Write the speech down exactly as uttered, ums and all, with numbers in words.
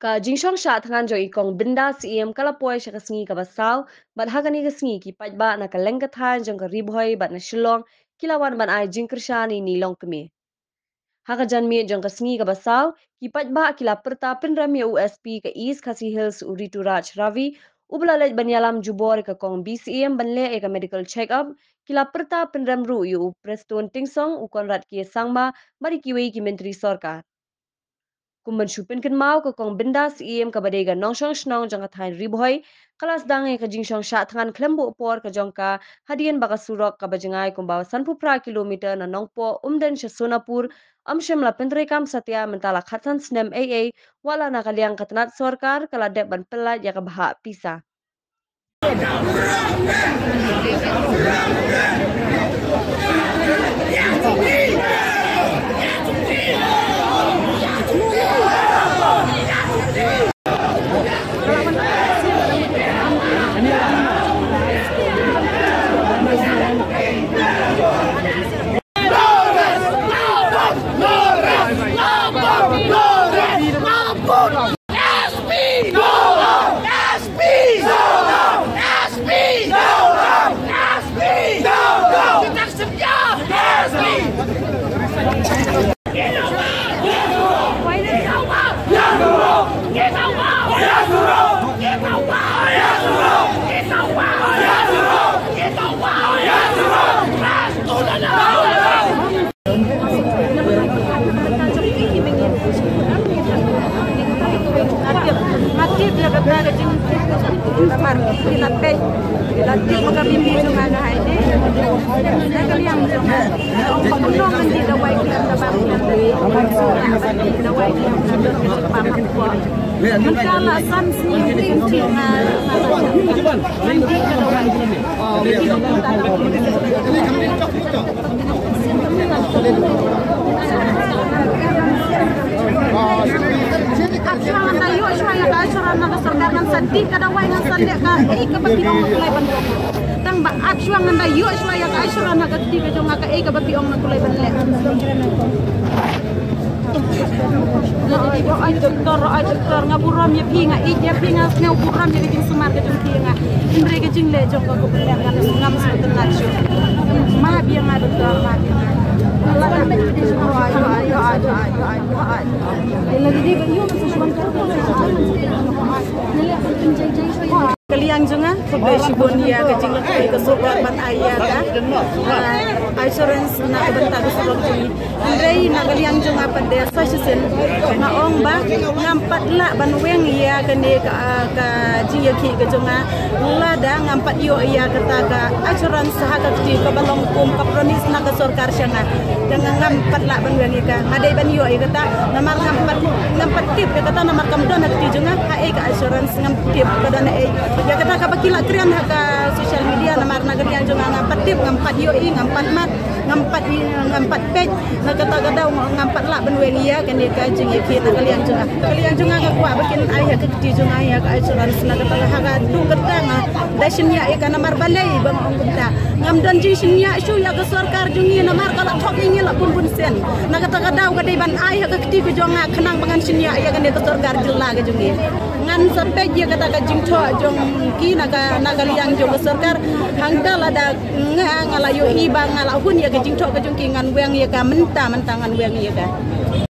Ka jingshong shah thngan jong i Kong Binda Syiem ka la poi sha ka sngi kaba saw, bad ha kane ka sngi ki paidbah na ka lyngkha thaiñ jong ka Ri Bhoi bad na Shillong ki la wan ban ai jingkyrshan ïa i longkmie. Ha ka janmiet jong ka sngi kaba saw, ki paidbah ki la pyrta pynrem ïa u S P ka East Khasi Hills, u Rituraj Ravi, uba la leit ban ïalam jubor ïa ka Kong B Syiem ban leh ïa ka medical check-up. Ki la pyrta pynrem ruh ïa u Prestone Tynsong, u Conrad K Sangma, bad ïa kiwei ki myntri sorkar. Kum ban shu pynkynmaw, ka Kong Binda Syiem kaba dei ka nongshong shnong jong ka thaiñ Ri Bhoi, ka la sdang ïa ka jingshong shah thngan khlem buh por ka jong ka, hadien ba ka surok kaba jngai kumba sanphew phra kilometer na Nongpoh Umden sha Sonapur, ym shym la pyntreikam satia mynta la khatsan snem eiei, wat la na ka liang ka tnat sorkar ka la dep ban pyllait ïa ka bhah pisa. Ap shuwa ngan da ïoh shuwa ïa ka assurance na ka sorkar, ngan sa dih ka dawai, ngan sa leh kaei kaba ki ong na ka lai ban ong. Tang ba ap shuwa ngan da ïoh shuwa ïa ka assurance na ka kti ka jong nga, kaei kaba ki ong na ka lai ban leh. Nga dei ba ai doktor, ai doktor, nga burom ïa phi, nga ïeit ïa phi, nga sngew burom ïa ka jingsumar ka jong phi ïa nga. Hynrei ka jingleh jong ka kaba leh ka ngam sngewtynnat shuh. Ma biang nga doktor, ma biang nga. Ka liang jong nga khublei shibun ïa ka jingleh ka sorkar ban ai ïa ka, ah, assurance na ka bynta ka surok jong ngi. Hynrei na ka liang jong nga pat de sa shisien nga ong ba ngam pat lah ban weng ïa kane ka, ah, ka jingïakhih ka jong nga lada ngam pat ïoh ïa kata ka assurance ha ka kti kaba long kum ka promise na ka sorkar sha nga. Te nga ngam pat lah ban weng ïa ka, nga dei ban ïoh ïa kata namar ngam pat, ngam pat tip ïa kata namar kam don ha kti jong nga haei ka assurance, ngam tip ka don haei. Ïa kata kaba ki la kren ha ka social media namar na ka liang jong nga ngam pat tip, ngam pat ïohi, ngam pat mad, ngam pat i, ngam pat peit. Na kata ka daw ngam pat lah ban weng ïa kane ka jingïakhih na ka liang jong nga. Ka liang jong nga nga kwah ba kin ai ha ka kti jong nga ïa ka assurance. Na kata ka ha ka tu kata nga da shaniah ïa ka namar balei ba nga ong kumta. Ngam don jingshaniah shuh ïa ka sorkar jong ngi namar ka la thok ïa ngi la bun bun sien. Na kata ka daw ka dei ban ai ha ka kti ka jong nga khnang ba ngan shaniah ïa kane ka sorkar jylla ka jong ngi. Ngan sa peit ïa kata ka jingthoh jong ki na ka, na ka liang jong ka sorkar. Hangta lada nga, nga la ïohi ba nga la hun ïa ka jingthoh ka jong ki ngan weng ïa ka mynta, mynta ngan weng ïa ka.